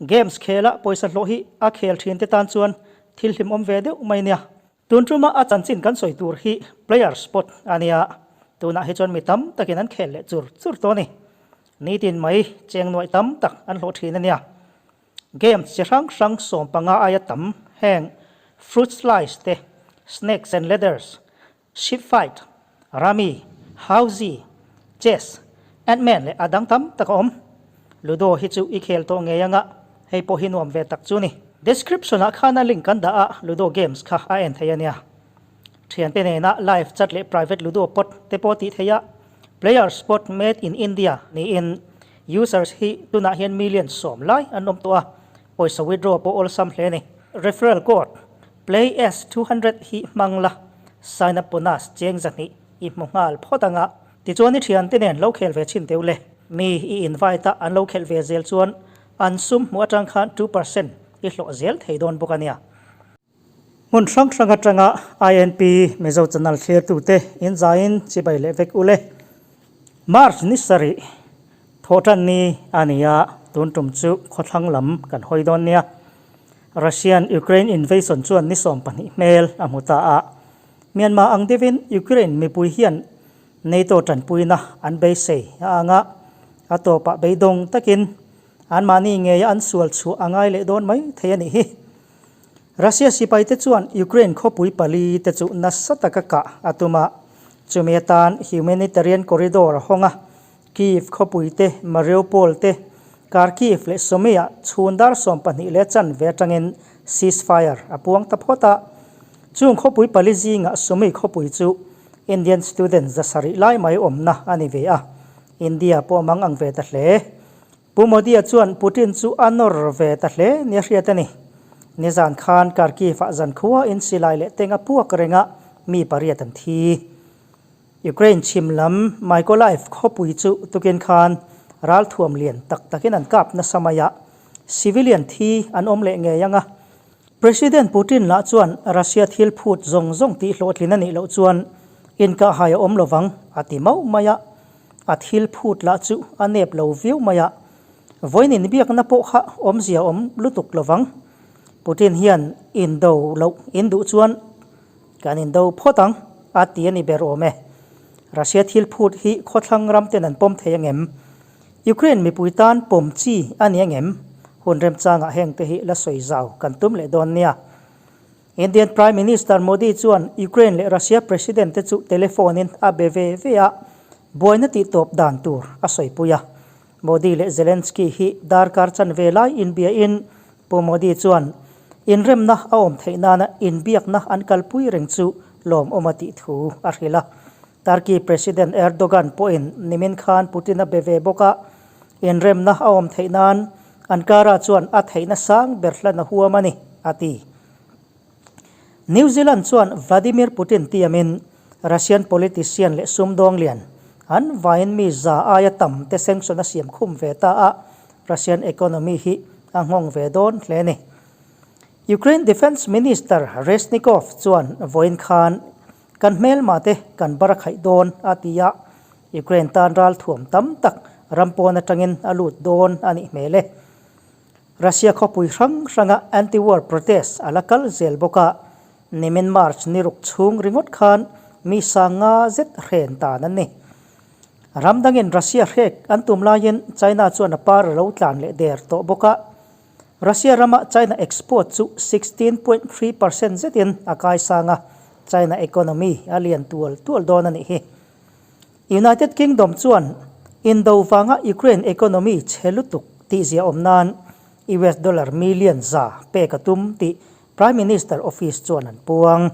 Games khela pawisa hlawh hi a khel thin te tan chuan thil hlimawm ve deuh mai nia. Tun tuma a chanchin kan sawi tur hi player spot a nia, tunah hi chuan mi tam takin an khel leh chur chur tawh a ni. Nitin mai cheng nuaih tam tak an hlawh thin a nia. Games chi hrang hrang 15 aia tam heng Fruit Slice te, Snakes and Ladders, Ship Fight, Rummy, Housie, Chess, Ant-Man leh a dang tam tak a awm. Ludo hi chu i khel tawh ngei anga, hei pawh hi nuam ve tak chu ni. Description ah khan a link kan dah a, Ludo games kha a en thei a nia. Thiante nena live chat leh private Ludo pot te pawh tih theih a, Player spot made in India niin users hi tunah hian million 10 lai an awm tawh a, pawisa withdraw pawh awlsam hle a ni. Referral code PLAYS 200 hi hmang la, sign up bonus cheng 200 i hmu nghal phawt anga, tichuan i thiante nen lo khel ve chhin teuh le. Mi i invite a an lo khelh ve zel chuan an sum hmuh atang khan 2% i hlawh zel thei dawn bawk a nia. Hmun hrang hrang atanga INP Mizo channel thlirtute in zaiin chibai leh vek ule. March ni sarih thawhtan ni a ni a, tun tum chu khawthlang lam kan hawi dawn nia. Russian Ukraine invasion chuan ni 12 hmel a hmu ta a, Myanmar ang deuhin Ukraine mipui hian NATO tanpuina an beisei a ang a, a tawpah beidawng takin anmahni ngeia an sual chhuah a ngai leh dawn mai thei a nih hi. Russia sipaite chuan Ukraine khawpui pali te chu nasa taka kah a tum a, chumi atan humanitarian corridor a hawng a, Kyiv khawpui te, Mariupol te, Kharkiv leh Sumy-ah chhun dar 12 leh chanve atangin ceasefire a puang ta phawt a. Chung khawpui pali zingah Sumy khawpui chu Indian student 700 lai mai awmna a ni ve a, India pawh mang ang ve ta hle. Pu Modi-a chuan Putin chu a nawr ve ta hle nia hriat a ni. Nizan khan Kharkiv-ah zankhua in silai leh teng a puak reng a, mi pariat an thi. Ukraine chhim lam Mykolaiv khawpui chu tukin khan ralthuam lian tak takin an kap nasa mai a, civilian thi an awm leh ngei ang a. President Putin lah chuan Russia thil phut zawng zawng tih hlawhtlin a nih loh chuan inkahhai a awm lovang a ti mauh mai a. A thil phut lah chu a nep lo viau mai a, vawiin inbiakna pawh kha awmzia awm lutuk lovang. Putin hian indo loh in duh chuan kan indo phawt ang a ti a ni ber awm e. Russia thil phut hi khawthlang ram ten an pawm thei angem? Ukraine mipui tan pawm chi a ni angem? Hun remchangah heng te hi la sawi zau kan tum leh dawn nia. Indian Prime Minister Modi chuan Ukraine leh Russia President te chu telephone in a be ve ve a, buaina tihtawp dan tur a sawipui a. Modi leh Zelensky hi darkar chanve lai inbiain Pu Modi chuan inremna a awm theih nana inbiakna an kalpui reng chu lawmawm a tih thu a hrilh a. Turkey President Erdogan pawhin nimin khan Putin a be ve bawk a, inremna a awm theih nan Ankara chuan a theihna sang ber hlan a huam a ni, a ti. New Zealand chuan Vladimir Putin tiamin Russian politician leh sumdawng lian an vaiin mi za aia tam te sanction a siam khum ve ta a, Russian economy hi a nghawng ve dawn hle a ni. Ukraine Defence Minister Reznikov chuan vawiin khan kan hmelma te kan bar a khaih dawn a ti a, Ukraine tan ralthuam tam tak ram pawn atangin a lut dawn a nih hmel e. Russia khawpui hrang hranga anti-war protest a la kal zel bawk a, nimin March ni ruk chhung ringawt khan mi sanga zet hren tan an ni. Ram dangin Russia hrek an tum laiin China chuan a par a lo tlan leh der tawh bawk a, Russia rama China export chu 16.3% zetin a kaisang a, China economy a lian tual tual dawn a nih hi. United Kingdom chuan indo vanga Ukraine economy chhe lutuk tih zia awm nan US dollar million 100 pek a tum tih Prime Minister office chuan an puang.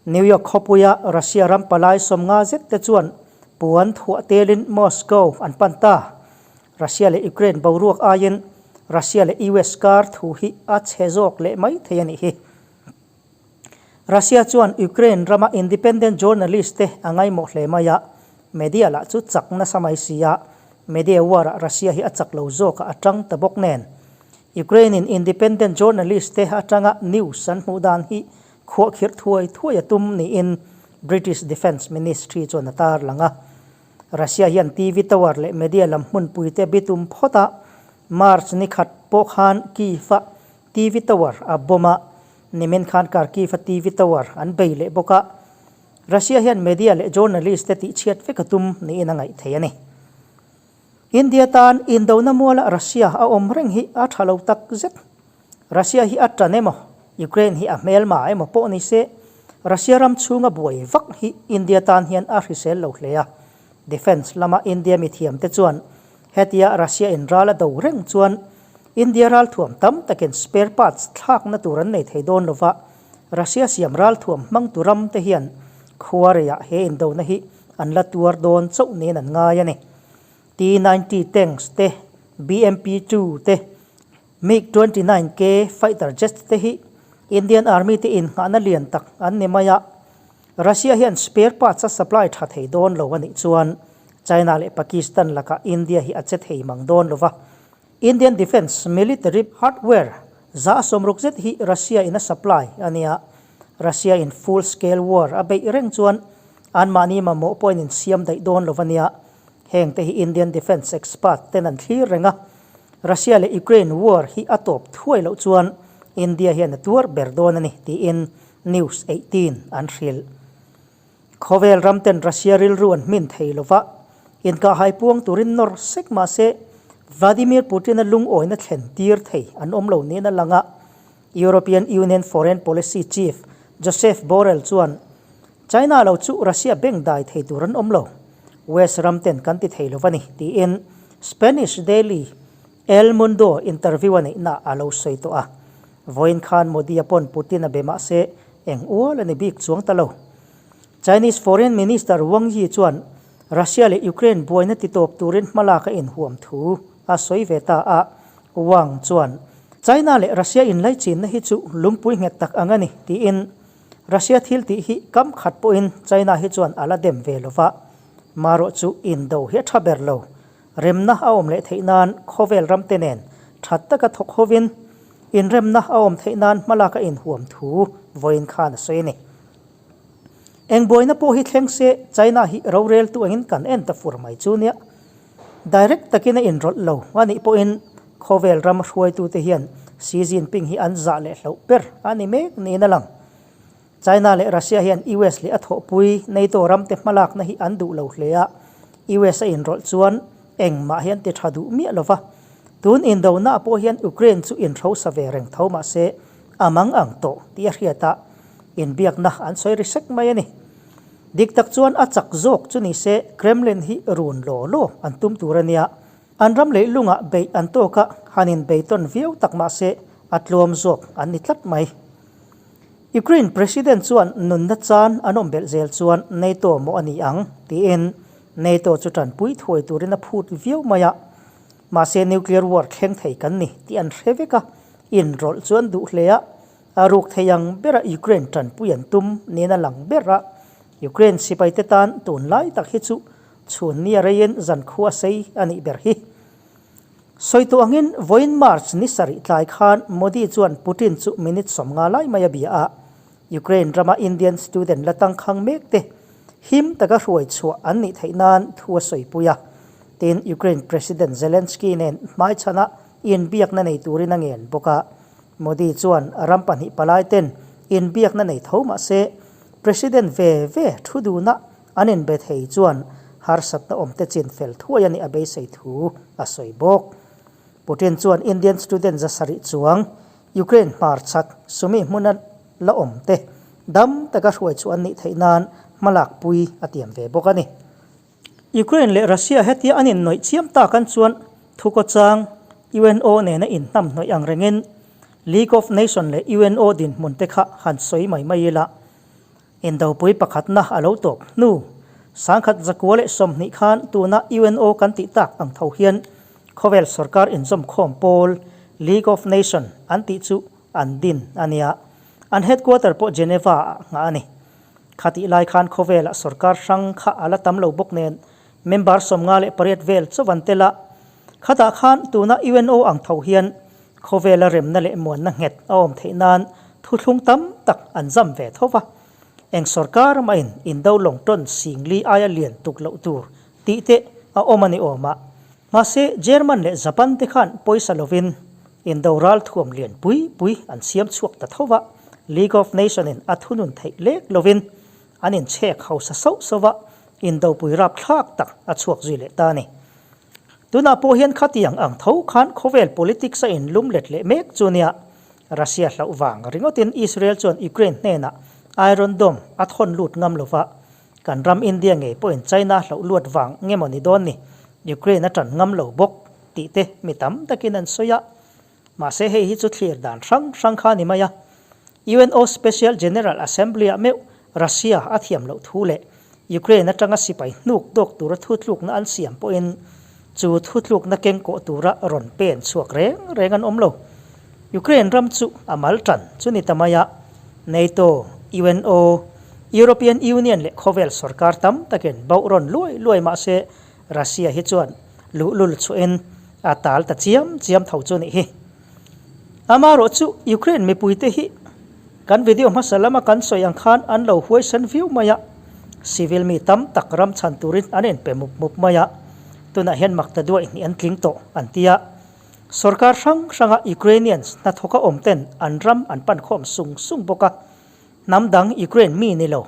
New York khawpuia Russia ram palai 50 zet te chuan puan thuah telin Moscow an pan ta. Russia leh Ukraine boruak aiin Russia leh US kar thu hi a chhe zawk leh mai thei a nih hi. Russia chuan Ukraine rama independent journalist te a ngaimawh hle mai a, media lah chu chak nasa mai si a, media war ah Russia hi a chak lo zawk ah a tang ta bawk nen. Ukraine in independent journalist te atanga news an hmuh dan hi khuahkhirh thuai thuai a tum niin British Defence Ministry chuan a tarlang a. Russia hian TV tower leh media lam hmunpui te bitum phawt a, March ni khat pawh khan Kyiv-a TV tower a bomb a, nimin khan Kharkiv-a TV tower an bei leh bawk a. Russia hian media leh journalist te tihchhiat vek a tum niin a ngaih thei a ni. India tan indona muala Russia a awm reng hi a tha lo tak zet. Russia hi a tan emaw, Ukraine hi a hmelma emaw pawh ni se, Russia ram chhunga buai vak hi India tan hian a hrisel lo hle a. Defence lama India mithiam te chuan hetia Russia in ral a do reng chuan India ralthuam tam takin spare parts thlakna tur an nei thei dawn lova, Russia siam ralthuam hmangtu ram te hian khuareiah he indona hi an la tuar dawn chauh niin an ngai a ni. T-90 tanks te, BMP-2 te, MiG 29K fighter jets te hi Indian Army te innghahna lian tak an ni mai a. Russia hian spare parts a supply tha thei dawn lo a nih chuan China leh Pakistan lakah India hi a che thei mang dawn lo va. Indian Defence Military Hardware 160 zet hi Russia in a supply a nia. Russia in full scale war a beih reng chuan anmahni mamawh pawhin insiam daih dawn lo a nia. Heng te hi Indian Defence expert ten an thlir reng a. Russia leh Ukraine war hi a tawp thuai loh chuan India hian a tuar ber dawn a ni tiin News 18 an hrilh. Khawvel ram ten Russia rilru an hmin thei lova, inkahhai puang turin nawr sek mah se Vladimir Putin-a lungawina thlen tir thei an awm lo niin a lang a. European Union Foreign Policy Chief Joseph Borrell chuan China lo chu Russia bank dai thei tur an awm lo, West ram ten kan ti thei lo va ni, tiin Spanish daily El Mundo interview a neihna a lo sawi tawh a. Vawiin khan Modi-a pawn Putin a be mah se eng ual a ni bik chuang ta lo. Chinese Foreign Minister Wang Yi chuan Russia leh Ukraine buaina titawp turin hmalak a inhuam thu a sawi ve ta a. Wang chuan, China leh Russia inlaichinna hi chu lungpui nghet tak ang a ni, tiin Russia thil tih hi kam khat pawhin China hi chuan a la dem ve lo va, marawh chu indo hi a tha ber lo. Remna a awm leh theih nan khawvel ramte nen that taka thawk hovin inremna a awm theih nan hmalak a inhuam thu vawiin khan a sawi a ni. Eng buaina pawh hi thleng se China hi roreltu angin kan en ta fur mai chu nia. Direct takin a inrawlh lo a nih pawhin khawvel ram hruaitute hian Xi Jinping hi an zah leh hloh ber a ni mek niin a lang. China leh Russia hian US leh a thawhpui NATO ramte hmalakna hi an duh lo hle a, US a inrawlh chuan engmah hian ti tha duh miah lo va. Tun indona pawh hian Ukraine chu inhrosa ve reng tho mah se a mang ang tawh tih a hriat a, inbiakna an sawi ri sek mai a ni. Dik tak chuan a chak zawk chu ni se Kremlin hi run law law an tum tur a nia. An ram leilungah beih an tawk a, han inbeitawn viau tak mah se a tluam zawk an ni tlat mai. Ukraine President chuan nunna chan an awm belh zel chuan NATO maw a ni ang tiin NATO chu tanpui thuai turin a phut viau mai a. Mahse nuclear war thleng thei kan ni tih an hre vek a, inrawlh chu an duh hle a, a ruk thei ang bera Ukraine tanpui an tum niin a lang ber a. Ukraine sipaite tan tunlai tak hi chu chhun ni a reiin zankhua sei a nih ber hi. Sawi tawh angin vawiin March ni sarih tlai khan Modi chuan Putin chu minute 50 lai mai a bia a, Ukraine rama Indian student la tangkhang mek te him taka hruai chhuah an nih theih nan thu a sawipui a, tin Ukraine President Zelensky nen hmaichhana inbiakna nei turin a ngen bawk a. Modi chuan ram pahnih palai ten inbiakna nei tho mah se President ve ve thu duna An inbe thei chuan harsatna awmte chin fel thuai a nih a beisei thu a sawi bawk. Putin chuan Indian student 700 chuang Ukraine hmarchhak Sumy hmuna la awmte dam taka hruai chu an nih theih nan hmalakpui a tiam ve bawk a ni. Ukraine leh Russia hetia an inhnawih chiam tak an chuan thukawchang UNO nena inhnamhnawih ang rengin League of Nation leh UNO dinhmun te kha han sawi mai mai ila. Indopui pakhatna a lo tawp hnu. 1920 khan tuna UNO kan tih tak ang tho hian khawvel sorkar inzawmkhawm pawl League of Nation an tih chu an din a nia. An headquarter pawh Geneva ah nghah a ni. Khatih lai khan khawvelah sorkar hrang kha a la tam lo bawk nen member 58 vel chauh an tel a. Khatah khan tuna UNO ang tho hian Khawvela remna leh muanna nghet a awm theih nan thuthlung tam tak an zam ve tho va. Eng sorkar mahin indo lawng tawn singli aia lian tuk loh tur tih te a awm a ni awm a. Mahse, German leh Japan te khan pawisa lovin indo ral thuam lian pui pui an siam chhuak ta tho va, League of Nation in a thunun theih lek lovin an inchhek hausa sauh sauh va, indopui rapthlak tak a chhuak zui leh ta a ni. Tunah pawh hian khatiang ang tho khan khawvel politics a inlum let leh mek chu nia, Russia hlauh vang ringawtin Israel chuan Ukraine hnenah Iron Dome a thawn lut ngam lova, kan ram India ngei pawhin China hlauh luat vang nge maw ni dawn ni, Ukraine a tan ngam lo bawk tih te mi tam takin an sawi a. Mahse hei hi chu thlir dan hrang hrang kha a ni mai a. UNO Special General Assembly-ah meuh Russia a thiam loh thu leh Ukraine atanga sipai hnuk dawk tura thutlukna an siam pawhin chu thutlukna kengkawh tura rawn pen chhuak reng reng an awm lo. Ukraine ram chu a mal tan chu ni ta mai a, NATO, UNO, European Union leh khawvel sorkar tam takin bauh rawn luai luai mah se Russia hi chuan luhlul chhuahin a tal ta chiam chiam tho chu nih hi. Amaherawh chu Ukraine mipuite hi kan video hmasa lama kan sawi ang khan an lo huaisan viau mai a, civil mi tam tak ram chhan turin an inpe mup mup mai a, tunah hian makta duai hnih an tling tawh an ti a. Sorkar hrang hranga Ukrainians hnathawka awm ten an ram an pan khawm sung sung bawk a, hnam dang Ukraine mi ni lo,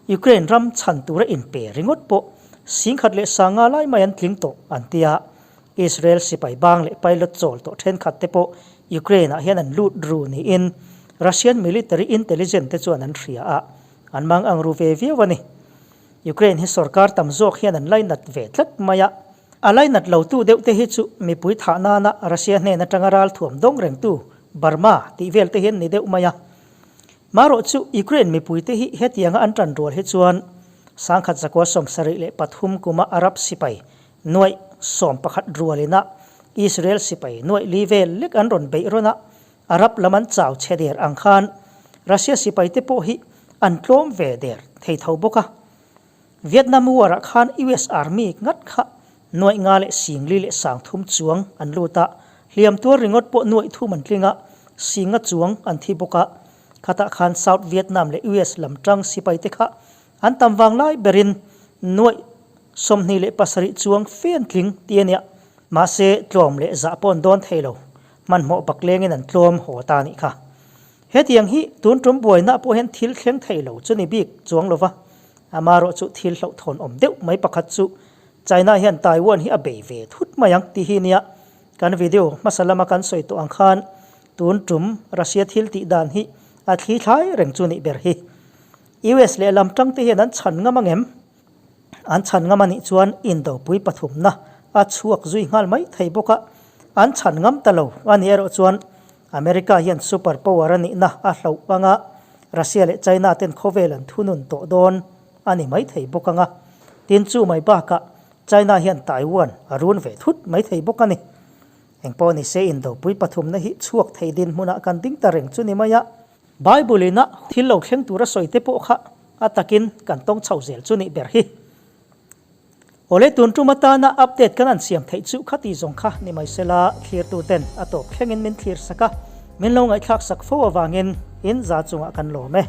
Ukraine ram chhan tura inpe ringawt pawh singkhat leh sanga lai mai an tling tawh an ti a. Israel sipai bang leh pilot chawl tawh thenkhat te pawh Ukraine ah hian an lut ru niin Russian military intelligence te chuan an hria a, an mang ang ru ve viau a ni. Ukraine hi sorkar tam zawk hian an lainat ve tlat mai a, a lainat lo tu deuh te hi chu mipui thah nana Russia hnen atanga ralthuam dawng rengtu Burma tih vel te hi an ni deuh mai a. Marawh chu Ukraine mipui te hi hetianga an tan rual hi chuan sangkhat zakua 73 kuma Arab sipai Nuaih 11 rualina Israel sipai nuaih li vel lek an rawn beih rawn a, Arab lam an chau chhe der ang khan Russia sipai te pawh hi an tlawm ve der thei tho bawk a. Vietnam War ah khan US Army ngat kha nuaih nga leh singli leh 30 chuang an lut a, hliam tuar ringawt pawh nuaih thum an tling a, singa chuang an thi bawk a. Khatah khan South Vietnam leh US lam tang sipai te kha an tam vang lai berin nuaih 27 chuang fian tling ti a nia. Mahse, tlawm leh zah pawh an dawn thei lo. Hmanhmawh baklengin an tlawm haw ta a nih kha. Hetiang hi tun tum buaina pawh hian thil thleng thei lo chu ni bik chuang lo va. Amaherawh chu thil hlauhthawn awm deuh mai pakhat chu China hian Taiwan hi a bei ve thut mai ang tih hi nia. Kan video hmasa lama kan sawi tawh ang khan tun tum Russia thil tih dan hi a thli thlai reng chu nih ber hi. US lehlam tangte hian an chhan ngam angem? An chhan ngam a nih chuan indopui pathumna a chhuak zui nghal mai thei bawk a, an chhan ngam ta lo a nih erawh chuan America hian super power a nihna a hloh anga Russia leh China ten khawvel an thunun tawh dawn a ni mai thei bawk anga, tin chu mai bakah China hian Taiwan a run ve thut mai thei bawk a ni. Engpawh ni se indopui pathumna hi chhuak thei dinhmunah kan ding ta reng chu ni mai a. Bible ina thil lo thleng tura sawi te pawh kha a takin kan tawng chho zel chu nih ber hi. Awle tun tum atana update kan an siam theih chu khati zawng kha ni mai sela thlirtu ten a tawp thlengin min thlir sak a, min lo ngaihthlak sak fo avangin in za chungah kan lawm e.